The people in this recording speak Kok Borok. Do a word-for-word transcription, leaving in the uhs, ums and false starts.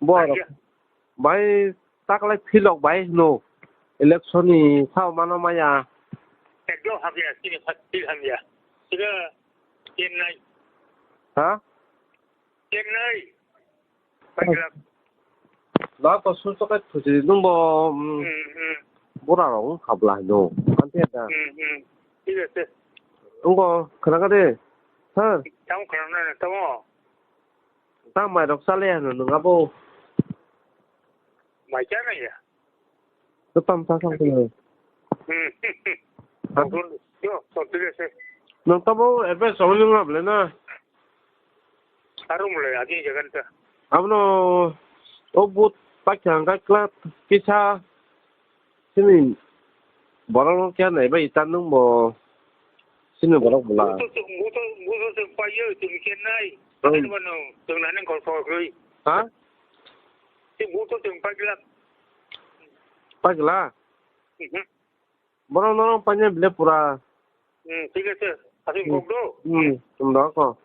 Bor. Hamya. Bai taklai philok bai hino. Election ni sao mano maya. Ekdom hamya, sini phil hamya. Sini Chennai. Ha? Chennai. Paikhlak. Da to susto kai thusi nung bo, mm, Hmm, hmm. Bora rok wng khabla hino. Ante da. Hmm, hmm. Thik ase. Wng bo khana ka de. Ha? Tamo khana na tamo. Ta mai rok chale hino nung abo. Mai cha na ya. Kwtam ta sang khe. Hmm. Ha? Yo, to thik ase. Nwng tamo advice rwmani wngma belai na? Aro mulai agi jagan ta. Abono o vote pakya hwnkha kla kisa sini borok no kya nai bai ta nwng bo sini borok bwla. Buto, buto, buto chwng paio, chwng khe nai. Hmm. Ani bono chwng nani gol pho kwrwi. Ha? Chwng buto chwng paikla. Paikla? Mhm. Borok norok paina bile pura. Hmm, thik ase. Aswk kok do? Hmm, chwng da ko.